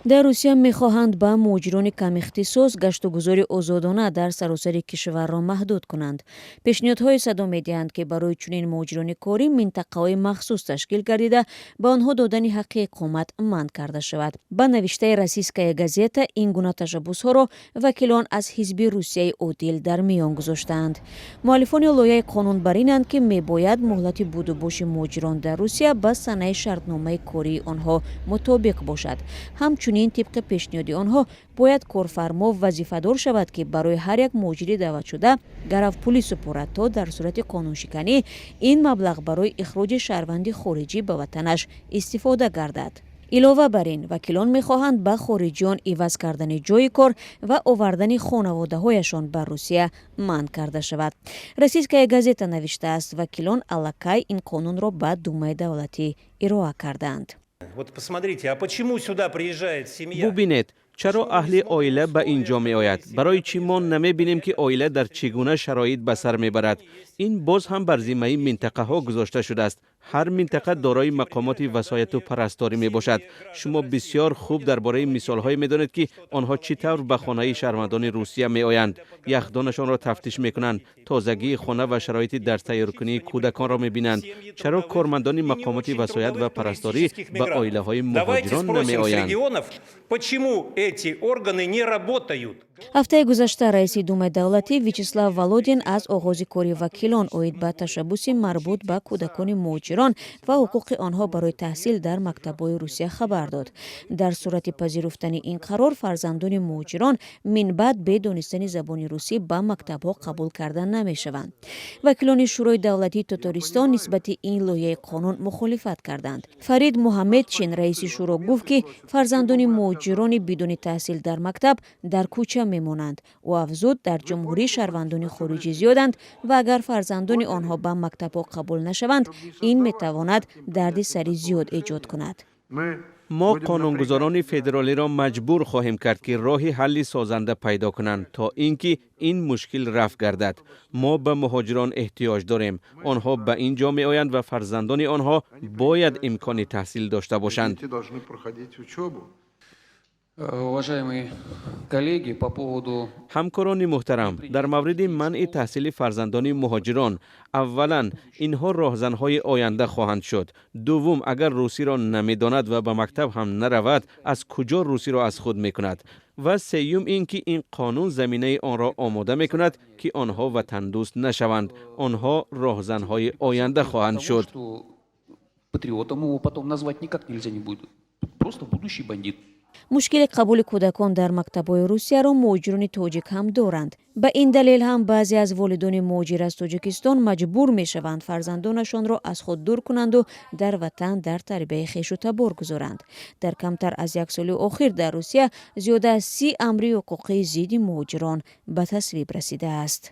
Дар Русия мехоҳанд ба муҳоҷирони камихтисос гаштугузори озодона дар саросари кишварро маҳдуд кунанд. Пешниҳодҳое садо медиҳанд, ки барои чунин муҳоҷирони корӣ минтақаҳои махсус ташкил гардида, ба онҳо додани ҳаққи иқомат манъ карда шавад. Ба навиштаи «Российская газета», ин гуна ташаббусҳоро вакилон аз ҳизби «Русияи одил» дар миён гузоштаанд. Муаллифони лоиҳаи қонун бар инанд, ки мебояд муҳлати будубоши муҳоҷирон дар Русия ба санаи шартномаи кории онҳо мутобиқ бошад. Ҳамчунин, тибқи пешниҳоди онҳо, бояд корфармо вазифадор шавад, ки барои ҳар як муҳоҷири даъватшуда гаравпулӣ супорад, то дар сурати қонуншиканӣ ин маблағ барои ихроҷи шаҳрванди хориҷӣ ба ватанаш истифода гардад. Илова бар ин, вакилон мехоҳанд ба хориҷиён иваз кардани ҷойи кор ва овардани хонаводаҳояшон ба Русия манъ карда шавад. «Российская газета» навиштааст, вакилон аллакай ин қонунро ба Думаи давлатӣ ироа кардаанд. Вот посмотрите, а почему сюда приезжает семья? Бубинед, чаро аҳли оила ба ин ҷо меояд? Барои чӣ мо намебинем, ки оила дар чӣ гуна шароит ба сар мебарад? Ин боз ҳам бар зиммаи минтақаҳо гузошта шудааст. Ҳар минтақа дорои мақомоти васояту парасторӣ мебошад. Шумо бисёр хуб дар бораи мисолҳое медонед, ки онҳо чӣ тавр ба хонаи шаҳрвандони Русия меоянд, яхдонашонро тафтиш мекунанд, тозагии хона ва шароити дарстайёркунии кӯдаконро мебинанд. Чаро кормандони мақомоти васоят ва парасторӣ ба оилаҳои муҳоҷирон намеоянд? Почему эти органы не работают? Ҳафтаи гузашта раиси Думаи давлатӣ Вячеслав Володин аз оғози кори вакилон оид ба ташаббуси марбут ба кӯдакони муҳоҷирон ва ҳуқуқи онҳо барои таҳсил дар мактабҳои Русия хабар дод. Дар сурати пазируфтани ин қарор, фарзандони муҳоҷирон минбаъд бе донистани забони русӣ ба мактабҳо қабул карда намешаванд. Вакилони Шӯрои давлатии Тотористон нисбати ин лоиҳаи қонун мухолифат карданд. Фарид Муҳаммедшин, раиси шӯро, гуфт, ки фарзандони муҳоҷирони бидуни таҳсил дар мактаб дар кӯча мемонанд. Ӯ афзуд, дар ҷумҳурӣ шаҳрвандони хориҷӣ зиёданд ва агар фарзандони онҳо ба мактабҳо қабул нашаванд, ин метавонад дарди сари зиёд эҷод кунад. Мо қонунгузорони федералиро маҷбур хоҳем кард, ки роҳи ҳалли созанда пайдо кунанд, то ин ки ин мушкил рафъ гардад. Мо ба муҳоҷирон эҳтиёҷ дорем. Онҳо ба ин ҷо меоянд ва фарзандони онҳо бояд имкони таҳсил дошта бошанд. Уважаемые коллеги, по поводу Ҳамкорони муҳтарам, дар мавриди манъи таҳсили фарзандони муҳоҷирон, аввалан, инҳо роҳзанҳои оянда хоҳанд шуд. Дуввум, агар русиро намедонад ва ба мактаб ҳам наравад, аз куҷо русиро аз худ мекунад? Ва сеюм ин ки ин қонун заминаи онро омода мекунад, ки онҳо ватандӯст нашаванд. Онҳо роҳзанҳои оянда хоҳанд шуд. Патриотом его потом назвать никак нельзя не будет. Просто будущий бандит. Мушкили қабули кӯдакон дар мактабҳои Русияро муҳоҷирони тоҷик ҳам доранд. Ба ин далел ҳам баъзе аз волидони муҳоҷир аз Тоҷикистон маҷбур мешаванд фарзандонашонро аз худ дур кунанду дар ватан дар тарбияи хешу табор гузоранд. Дар камтар аз як соли охир дар Русия зиёда аз 30 амри ҳуқуқии зидди муҳоҷирон ба тасвиб расидааст.